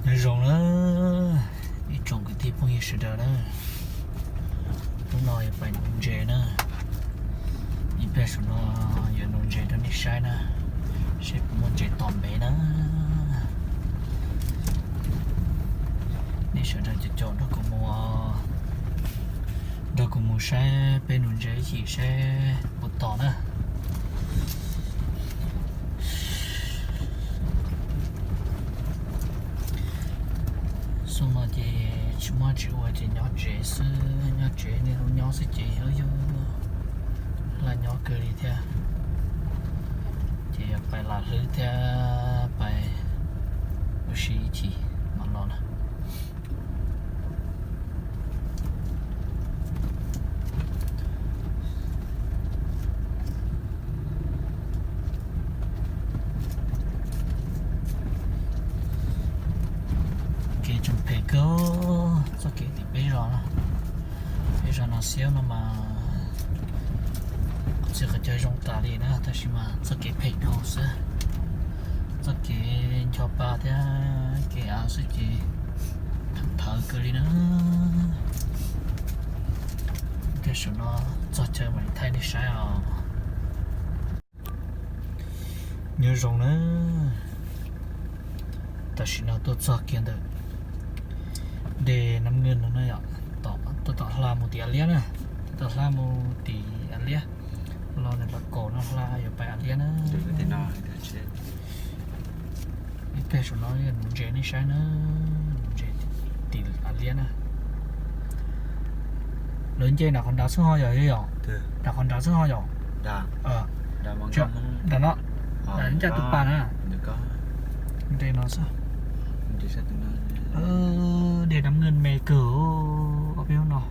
Nyob zoo na, ib tsoom kwv tij phooj ywg sawv daws na, hnub no yuav pais nuv ntses na, ib pliag saum no yuav nuv ntses rau nej saib na, seb puas muaj ntses tom npe na. Nej sawv daws caum caum nrog kuv mus, nrog kuv mus saib peb nuv ntses ib chim saib puas tom na. Xyoo no ces tsis muaj tsis ua ces nyob tsev xwb, nyob tsev niaj hnub nyob xwb ces yog hla nyob kawg li thiab. Ces yog pais lam hlwb thiab pais ua si ib chim mam los na. Kev tseem phem kawg, txoj kev tim peb zos no, peb zos no xiab no mas txhua qhov chaw zoo tas li na, tab sis mas txoj kev phem dhau xwb, txoj kev ncho pa thiab kev av xwb ces thawv kawg li na. Thiab saum no txog chaw mam li thaij nej saib os. Nyob zoo na, tam sim no tuaj txog kiag ntawm dej Nab Nwj no na yom, tab tom hla mus tim Av Liab na, tab tom hla mus tim Av Liab, los ntawm Npab Kaum no hla yuav pais Av Liab na. Ib pliag saum no nuv ntses nej saib na, nuv ntses tim Av Liab na. Lawv nce nram qhov nrad xwb ho yom, yom? Nram qhov nrad xwb ho yom? Nram no, nram caj tus pas na. Nram no xwb. Dej Nab Nwj me kawg, ob peb hnub no.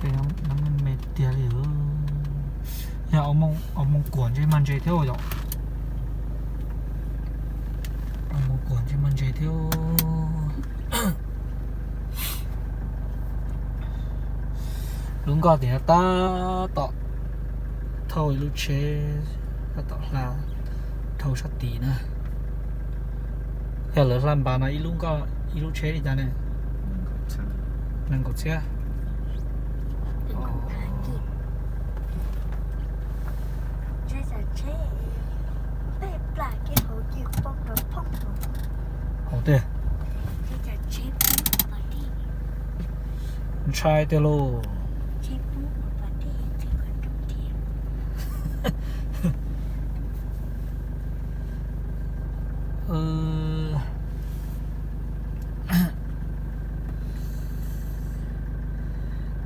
Dej Nab Nwj me tiag li. Yog Aus Moos Kuam ntshe mag ntses thiab yom. Aus Moos Kuam ntshe mag ntses thiab. Lub nkoj tim no tab tom thauj ib lub tsheb, tab tom hla dhau sab tid na. Yog lawv hla npas no ib lub nkoj ib lub tsheb li cas ne? Nees nkaum txhiab. Hauv twg? Ntshai tiag lauj.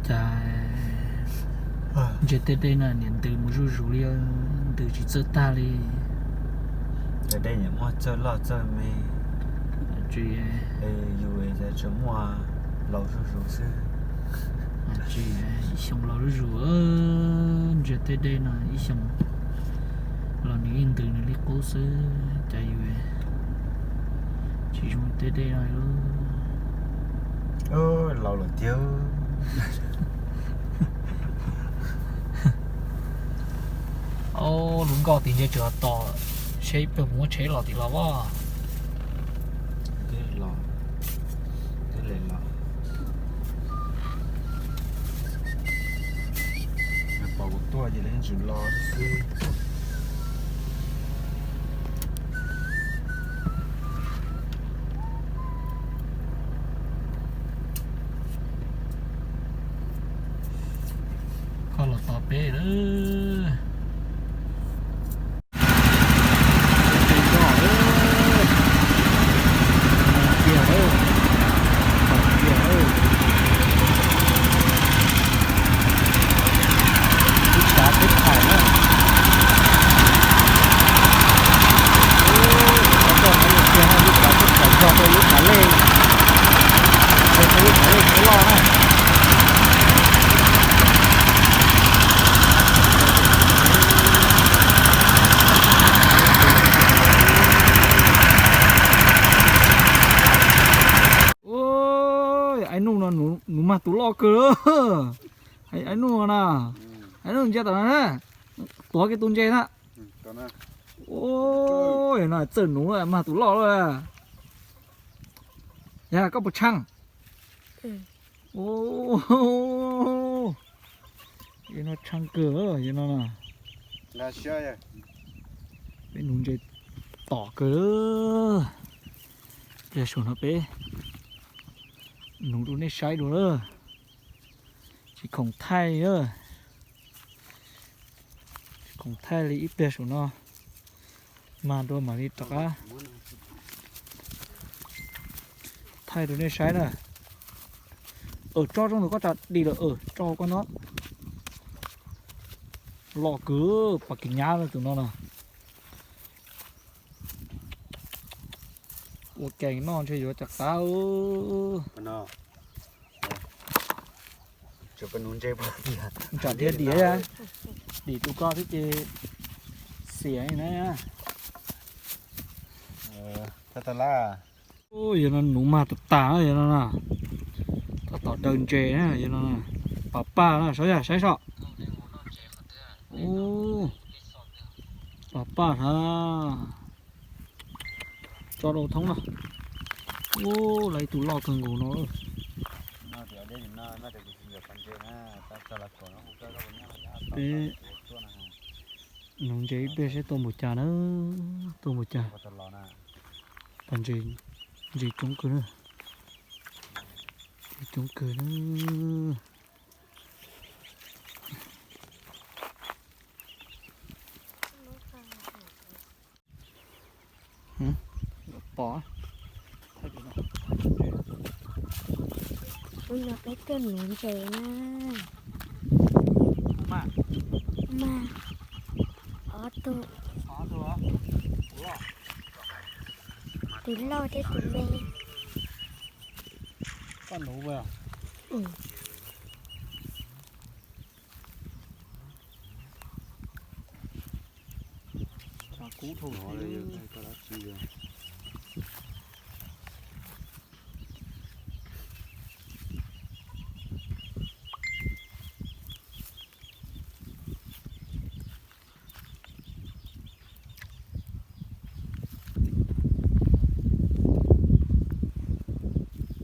Cas ntses tej dej no niam ntws mus zuj zus li, ntws tsis txawj tag li. Cov dej niam muaj txawj loj txawj me. Tsis, yus tsuas muaj laus zuj zus xwb. Tsis, ib xyoo laus zuj zus, ntses tej dej no ib xyoo los nws yeej ntws nws li qub xwb, cas yus tsis zoo tej dej no li. Laus lawm tiag. Lub nkoj tim ntshe tseem tos seb puas muaj tsheb los tim los as. Pom kuv tuaj ces lawv yeej tsis los xwb. Koj los tos peb lawm. Lub tsav teb thaiv na. Lub tsav teb thaiv zog rau lub tsav lej, rau lub tsav lej loj na. Ua, Aib Nuj no nws mag tus loj kawg. Aib Nuj na, Aib Nuj ntsia tom no na, tuav kiag tus ntses na. Ua, no txawj nuv mag tus loj lawm. Yog koj puas tshaaj? Ua, no tshaaj kawg no. Peb nuv ntses tom kawg. Ib pliag saum no peb nuv rau nej saib dua lawm. Tsis khoom thaij, tsis khoom thaij li, ib pliag saum no mag dua mam li rov qab thaij rau nej saib na. Tso rooj ntawd koj tsa dim lawm, tso koj no. Loj kawg, pas kev nyab tus no na. Ua kees noj ntshe yuav cov qab. Tsam thiab dim, dim tus ko thiab ces xiam na. Yog no nuv mag tas tas yog no na. Tab tom daws ntses na yog no. Pas paj na, saib yog saib soj. Pas paj na. Tso rau thoob na. Ub, lawv ib tug loj kawg nkaus no. Peb nuv ntses ib pliag seb tua npaum cas na, tua npaum cas. Pas ntses, ntses coob kawg na, ntses coob kawg na. Pom. Ub, no peb tuaj nuv ntses na. Mas ob tug, tus loj thiab tus me. Kub dhau no, koj dab tsi.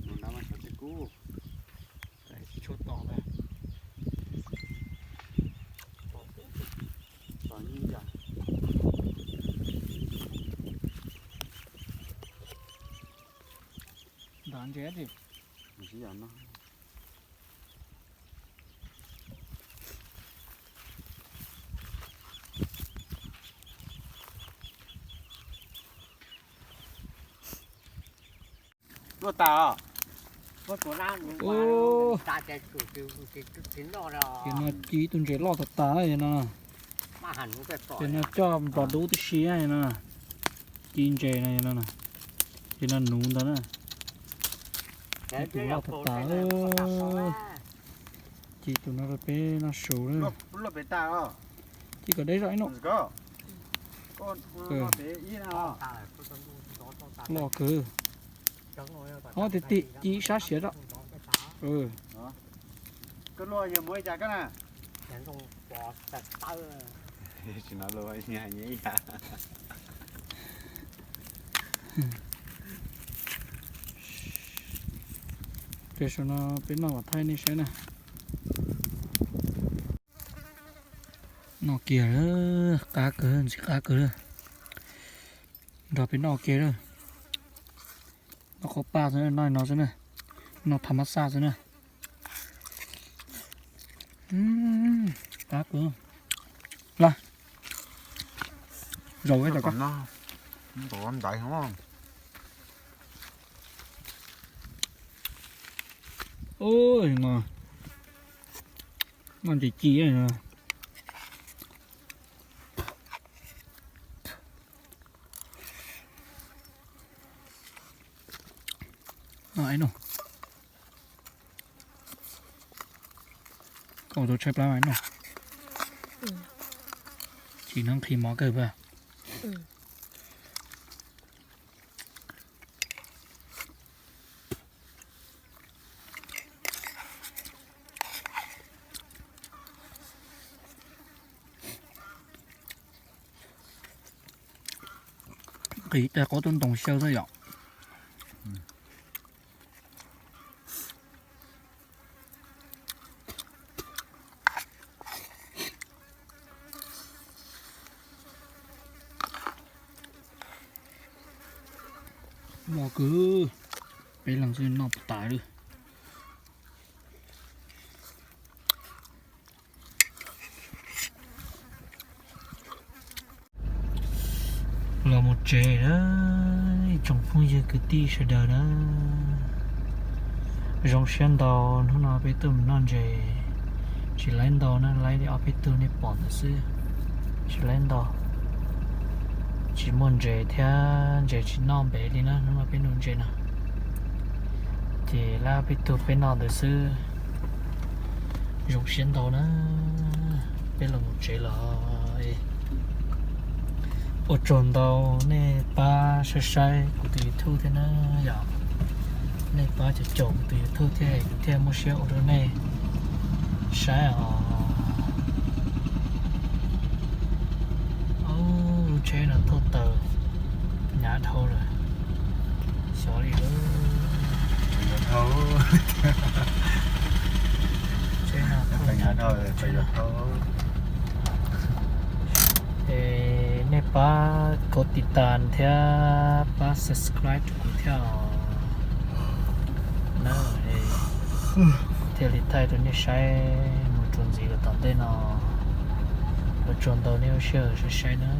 Tus nrab mas xyov tsis kub, tsis tshua tom lawm. Tom nyij yam. Nrad ntses tsis, ntses yam no. Luaj tas os. Ub, ces no ci ib tug ntses loj tas tas no. Ces no coj nplog dub tib si no. Ci ntses no, ces no nuv ntawd na. Ib tug loj tas tas. Ci tus no rau peb noj su na. Ci kom deb zog ib no. Loj kawg. Ob, tim tim ci sab siav zog. Ces saum no peb noj kom thaij nej saib na. Noj kiag lawm, qab kawg, ntxim qab kawg lawm. Nrog peb noj kiag lawm. Noj qhov paj xwb, noj no xwb na. Noj tha mab xaj xwb na. Qab kawg. Los, zaum ib tau koj. Ntaiv hov. Ub, no, no ntses ci no. No, no. Koj ua tau tshaib plab mas no. Chim no nqhis mov kawg puas? Qis tej qab tub ntoo xyaw xwb yom. Mos kwv, peb leeg xwb noj puas tas li. Los mus tsev na, ib tsoom phooj ywg kwv tij sawv daws na. Zoo siab ntau, hnub no peb tuaj mus noj ntses, tsis laib ntau na, laib li ob peb tug nej pom ntawd xwb, tsis laib ntau. Tsis muaj ntses thiab, ntses tsis noj npev li na, hnub no peb noj ntses no. Ces laib ob peb tug peb noj ntawd xwb. Zoo siab ntau na, peb los mus tsev los. Ua tsaug ntau nej pab saib saib kuv tus YouTube thiab na yom. Nej pab caum caum kuv tus YouTube thiab kuv thiaj muaj siab ua rau nej saib os. Ub, lub tsheb no thauj taws hnyav dhau lawm. Xyov li lawm. Tsheb no thauj hnyav dhau lawm. Es nej pab kaum tiv tas thiab pab subscribe rau kuv thiab os. Na, thiaj li thaij rau nej saib mus txuas ntxiv los tom ntej no. Ua tsaug ntau nej lub sij hawm saib saib na.